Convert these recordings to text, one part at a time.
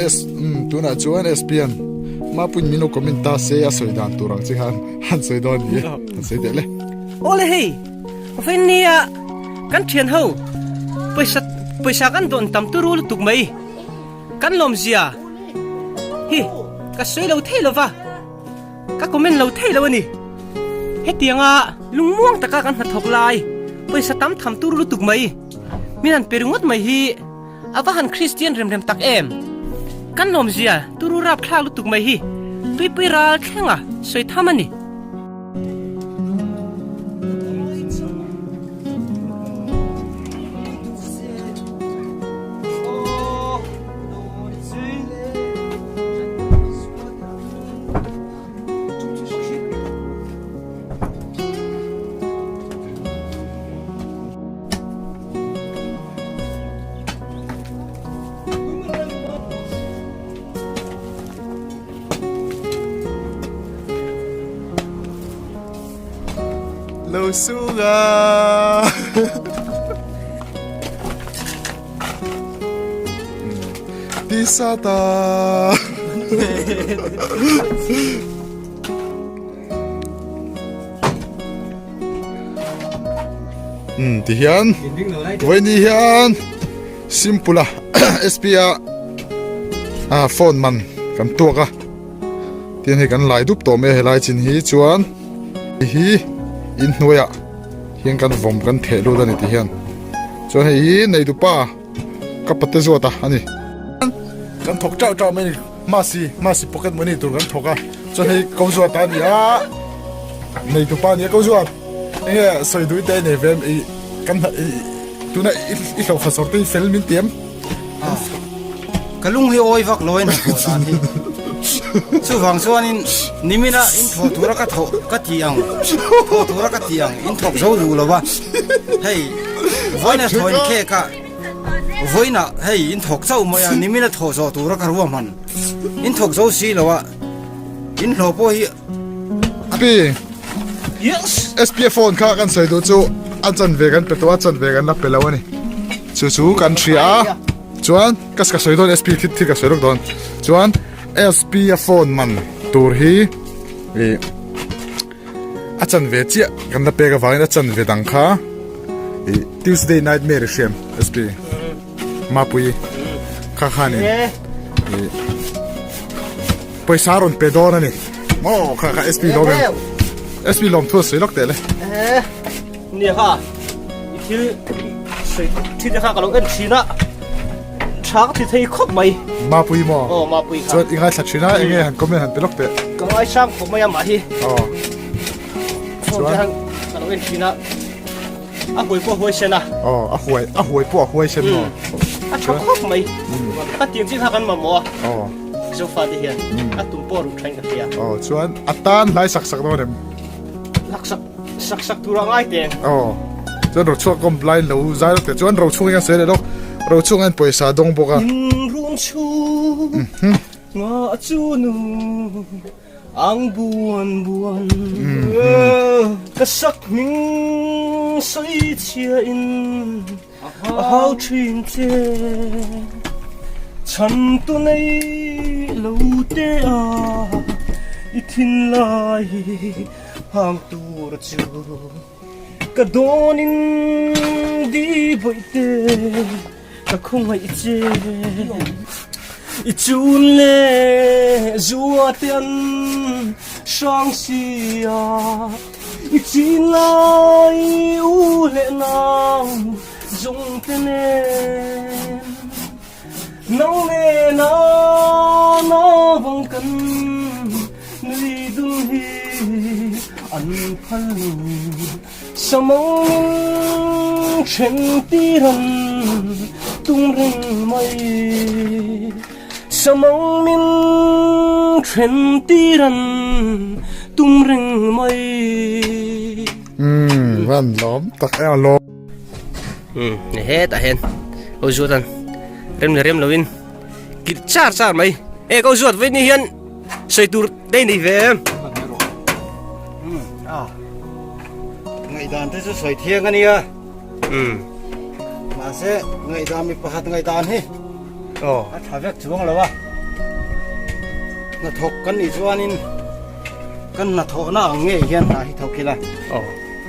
S tunah chuan SPN Mapuin min lo comment ta se a sawi dan tur ang che khan han sawi dawn ni e han sawi teh le. Awle hei Venia kan thian ho pawisa pawisa kan dawn tam turu lutuk mai kan lawmzia hi ka sawi lo thei lova ka comment lo thei lo a ni. Hetianga lungmuang taka kan hnathawk lai pawisa tam tham turu lutuk mai min han pe ringawt mai hi A va han Kristian rem rem tak em! Kan lawmzia turu rapthlak lutuk mai hi tuipui ral thlenga sawi tham a ni. Lo sunga Tisa ta Um ti hian vawiin hian simple a sp a ah phone man kan tuak a tin hei kan lai dup tawh mai a helai chin hi chuan hi inhnuaiah hian kan vawm kan theh lut a ni ti hian chuan hei hi nei dupa ka pate zawt a ani kan thawk teuh teuh mai a ni masi masi pocket money tur kan thawk a chuan hei ko zuat a ni a nei tupa a ni a ko zuat enge sawi dui te nei ve i kan i tuna i hlauh kha sawr te hi fel min ti em ka lung hi awi vak lo a ni tawh dan hi chuvang chuanin nimina in thawh tura ka thawh ka ti ang thawh tura ka ti ang in thawk zo duh lo va hei vawiina thawin khek a vawiina hei in thawk chauh mai a nimina thawh zawh tura ka ruahman in thawk zo si lo a in hlawh pawh hi Pi Yes! SPF phone kha kan sawi duh chu a chanve kan pe tawh a chanve kan la pe lo a ni chu chu kan hria a chuan ka ka sawi dawn SP thil thil ka sawi lawk dawn chuan SP a phone man tur hi ih a chanve chiah kan la pek avangin a chanve dang kha ih Tuesday nightmare i hriam SP Mapui kha khanin ih Pawisa rawn pe dawn a ni. Maw kha kha SP lawm em? SP lawm thu a sawi lawk teh le. Nia kha i thil sawi thin te kha ka lo en thin a tha ka ti thei khawp mai. Mapui maw? Aw Mapui kha. Chuan i ngaithla thin a enge han comment han pe lawk teh. Ka ngaisang khawp mai a mah hi. Aw. Chuan ka lo en thin a. A huai pawh a huai sen a. Aw, a huai, a huai pawh a huai sen maw? A tha khawp mai. A tiang chin kha kan mamawh a. Aw. Zofa te hian a tum pawh a ruh thain ka hria. Aw, chuan a tan hlai sak sak dawn em? Lak sak sak sak tur a ngai teng. Aw. Chuan rochhuak kawm blind lo zai lawk teh. Chuan rochhung hian sawi leh lawk. Rochhung hian pawisa a dawng bawk a. In run chhung ngah chu nu. Ang buan buan ka sak hming sawi chhia in a hau thin che chhan tu nei lo te a i thin lai hang tur chu ka dawn in di bawih te. Ka khawngaih che i chun le zua te an hrang sia i chin lai u leh nau zawng te nen nang nena navang kan nui dun hi an phal lo. Samang then tir an tum reng mai Samang min then tir an tum reng mai. Umm van lawm tak em a lawm. Umm hetah hian ko zuat an rem leh rem loin kilh char char mai e ko zuat vawiin ni hian sawi tur daih nei ve em. Ngaihdan te chu sawi thiang a nia. Mahse ngaihdan mi pakhat ngaihdan hi. A tha vek chuang lo a. Hnathawk kan nih chuanin kan hnathawhna ang ngei hian hna hi thawk ila.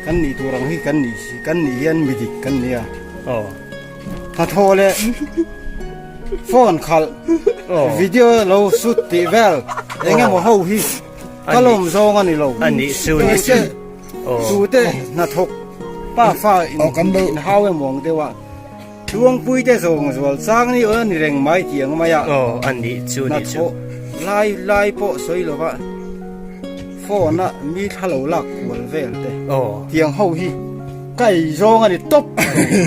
Kan nih tur ang hi kan nih si kan nih hian mi dik kan nia. Hnathawh leh phone khalh video lo shoot tih vel eng emaw ho hi ka lawm zawng a ni lo. Tute hnathawk pafa inhau emaw ang deuh a. Tluangpui te zawng zual chang ni aw ni reng mai tih ang mai a. Aw a nih chu nih chu. Hnathawh lai lai pawh sawi lova phone a mi thla lo lak kual vel te. Aw. Tiang ho hi ka ei zawng a ni tawp.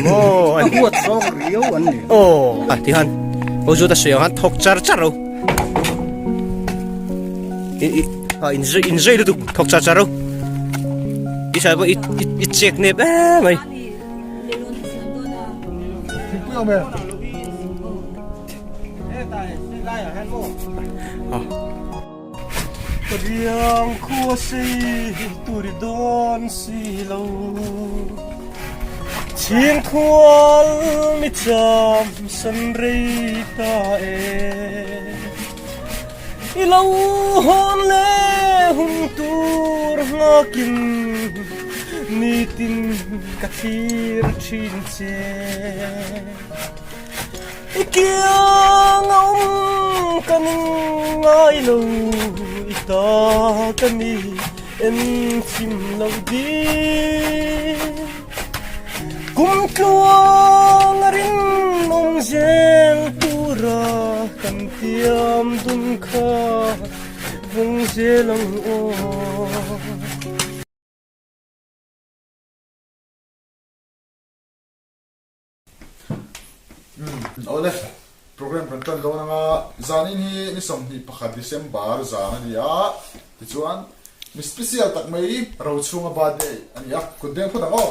Maw a ni. Ka huat zawng riau an ni. Aw. A ti han aw zu ta sawi ang han thawk char char ro. I i a in zui in zui lutuk thawk char char ro. I sai pawh i i chek nep em mai. Ka riang khua sei tur i dawn si lo Chhing khual mi cham san rei ta e I lo hawn le hun tur nghakin Nitin ka thlir thin che. I kiang a awm ka ning ngai lo, i ta ka ni en chim lo ding. Kum tluang a rinawm zel tura kan tiam dun kha vawng zel ang aw. Awle, program kan tan dawn anga zanin hi ni 21 December zan a ni a, tichuan mi special tak mai Rochhunga birthday a ni a, kut beng phawt ang aw.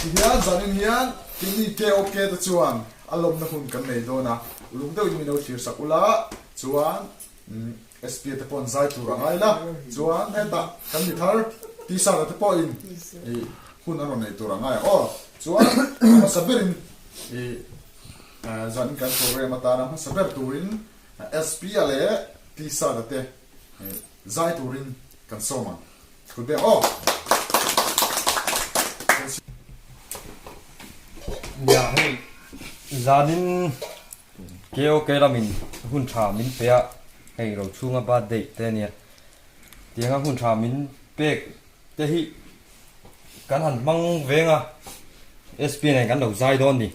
Tihian zanin hian keini KOK te chuan a lawmna hun kan nei dawn a, uluk deuhin min lo thlir sak ula chuan SP te pawh an zai tur a ngai la, chuan hetah kan mi thar T-shirt te pawhin ih hun an rawn nei tur a ngai ang aw. Chuan hmasa berin ih zan kan program atana hmasa ber turin SP a leh T-shirt te zai turin kan sawm ang. Thut deuh aw. Nia hei zanin KOK lamin hun tha min pe a, hei Rochhunga birthday te a nia. Tianga hun tha min pek te hi kan han hmang veng a, SP nen kan lo zai dawn ni.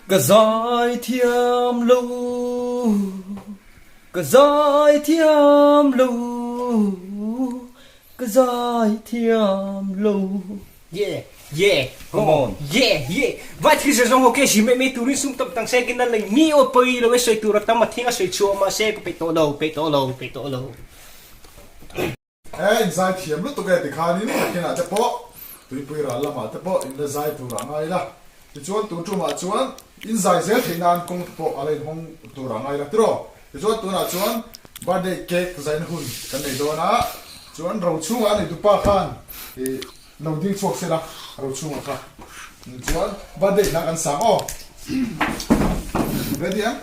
Ka zai thiam lo, ka zai thiam lo, ka zai thiam lo. Yeah yeah Come on. Yeah yeah Vai thil ze zawng ho ke si meh meh turin sum tam tang se kin an lei mi aw pawi lo e sawi tur a tam a thing a sawi chhuah mahse ka peih tawh lo peih tawh lo peih tawh lo. E in zai thiam lutuk e tikhanin nakinah te pawh tuipui ral lamah te pawh in la zai tur a ngai la tichuan tun tumah chuan in zai zel theih nan kawng te pawh a la inhawng tur a ngai la tiraw tichuan tunah chuan birthday cake zaina hun kan nei dawn a chuan rochhungah a nei dupa khan ih Lo ding chhuak se la, ro chhungah kha chuan birthday hna kan sang aw. Ready ang?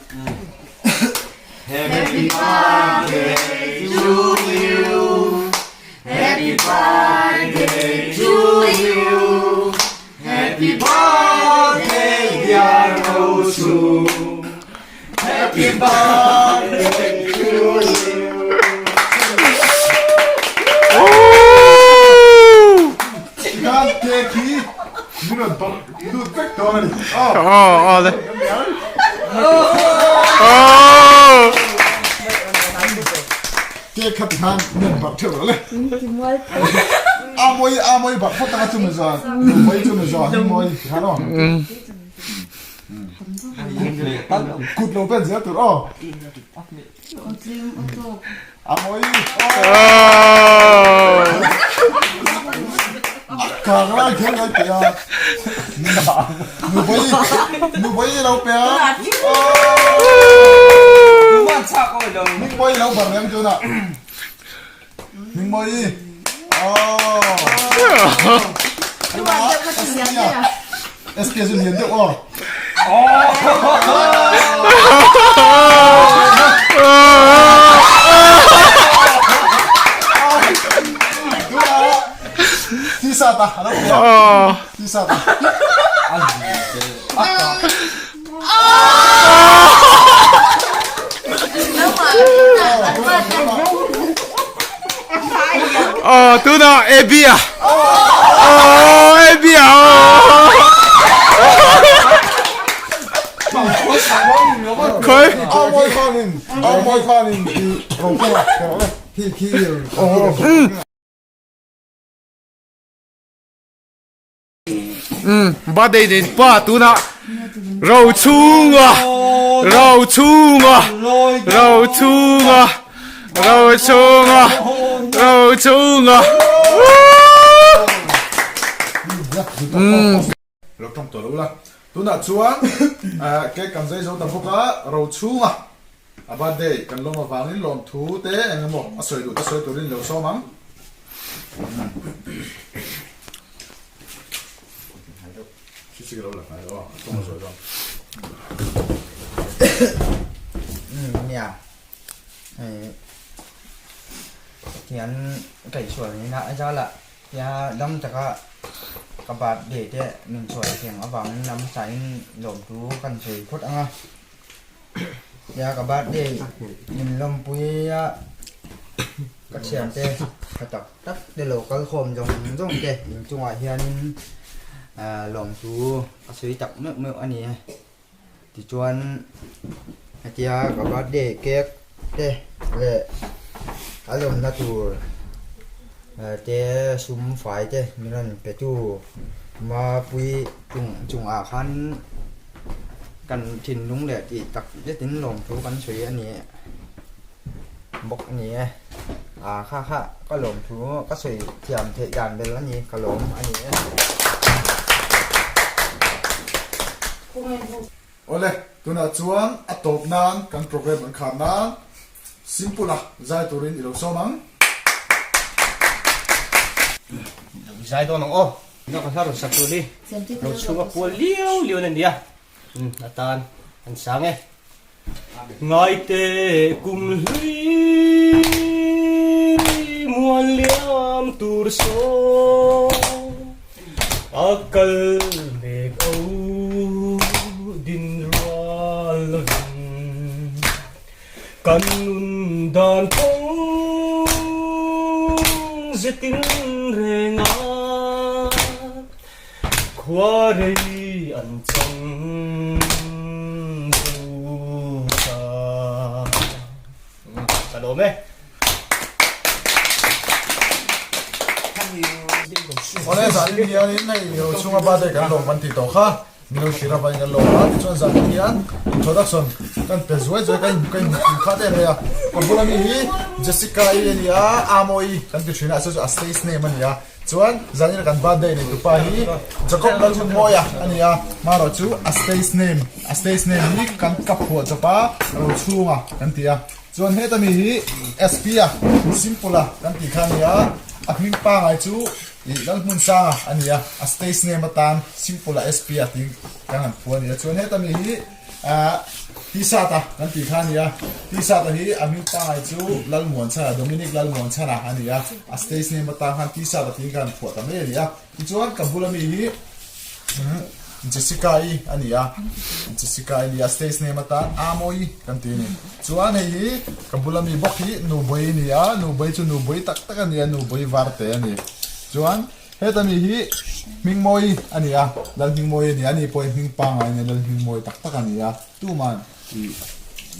Happy birthday to you. Happy birthday to you. Happy birthday dear Rochhung. Happy birthday to you. Tikhan cake hi min rawn tawrh lut vek dawn a ni. Aw aw le. Cake kha tikhan min rawn barh theuh rawh le. A mawi a mawi barh phawt anga chumi zawn mawi chumi zawn hi mawi tikhan aw. Kut lo pen zel tur aw. A mawi. Kang lai kher ngai pe a. Nubei nubei lo pe a. Hmingmawi lo bar reng tuna. Hmingmawi. Oh. SK chu lian deuh aw. T-shirt a alo pe a. T-shirt a. Aw tunah Abby a aw Abby a aw Khoi Aw mawi khanin aw mawi khanin i ro kha khi khi Birthday nei pa tunah Rochhunga Rochhunga Rochhunga Rochhunga Rochhunga Lo tawng tawh lo la. Tunah chuan cake kan zai zo ta bawk a, Rochhunga a birthday kan lawm avangin lawmthu te eng emaw a sawi duh te sawi turin lo sawm ang. Nia hei tian kaihsual nena Aizawlah tia dam taka ka birthday te min chhuah thiam avangin a hmasain lawmthu kan sawi phawt ang a. Tia ka birthday min lawmpui a ka thiante tha tak tak te lo kal khawm zawng zawng te inchungah hianin ah lawmthu a sawi tak meuh meuh a ni e tichuan hetia ka birthday cake te leh a lawmna tur te sum fai te min rawn pe tu mapui chung chungah khan. Kan thinlung leh tih tak zetin lawmthu kan sawi a ni bawk a ni e. Ah kha kha ka lawmthu ka sawi thiam theih dan bel a ni ka lawm a ni e. Awle, tunah chuan a tawp nan kan program an khar nan simple a zai turin i lo sawm ang. Zai dawn ang aw. Ina ka hla rawn sak tur hi lo chhung a pual liau liau a nia a tan an sang e. Ngaite kum hlui muan liam tur saw a kal mek o din rual lovin Kan nun dan kawng zetin reng a, khua rei an chang zo ta. Ka lawm e. Awle zanin hianin hei Rochhunga birthday kan lawm kan tih tawh kha. Milo thlir avangin kan lo a, tichuan zan hi hian introduction kan pe zuai zuai ka in ka in khat em mai a, ka bula mi hi Jessica-i a ni a, Amawii kan ti thin a, chu chu a stage name a ni a, chuan zanina kan birthday nei tupa hi Jacob Lalhmunmawia a ni a, hmarawh chu a stage name a stage name hi kan ka phuah chawp a, Rochhunga kan ti a, chuan heta mi hi SP-a Simple-a kan tih kha a ni a, a hming pangai chu. Ih Lalhmunsanga a ni a, a stage name atan Simple a SP a tih kan han phu a ni a, chuan heta mi hi ah T-shirt a kan tih kha a ni a, T-shirt a hi a hming pangai chu Lalmuanchhana, Dominic Lalmuanchhana a ni a, a stage name atan khan T-shirt a tiin kan han phuah ta mai a ni a, tichuan ka bula mi hi Jessica-i a ni a, Jessica-i a ni a, stage name atan Amawii kan ti a ni. Chuan hei hi ka bula mi bawk hi Nubawii a ni a, Nubawii chu Nubawii tak tak a ni a, Nubawii varte a ni. Chuan heta mi hi Hmingmawii a ni a, Lalhmingmawii a ni a, ani pawh hi hming pangngai a ni a, Lalhmingmawii tak tak a ni a, tuman ih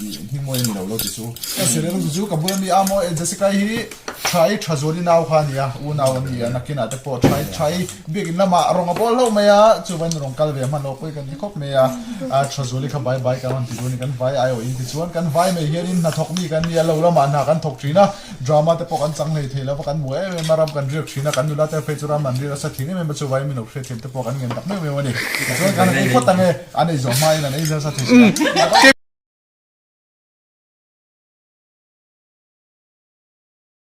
ih Hmingmawii a ni lo lo ti chu. Ka sir erawh chu ka bula mi a maw Jessica hi Thai Thazuali nau kha a ni a, unau an ni a, nakinah te pawh Thai Thai Biakin lamah rawng a bawl hlauh mai a, chuvain rawn kal ve hman loh pawh hi kan ni khawp mai a, Thazuali kha bai bai kan rawn ti tur a ni, kan vai aiawh in tichuan kan vai mai hianin hnathawk mi kan ni a, lo lamah hna kan thawk thin a, drama te pawh kan chang hlei thei lo va, kan buai em em a, ram kan riak thin a, kan nula te phei chu ram an riak nasa thin em em a, chuvain min lo hriatthiam te pawh kan ngen tak meuh meuh a ni, tichuan kan han ei phawt ang e, an ei zawh hmain an ei nasa thei si a.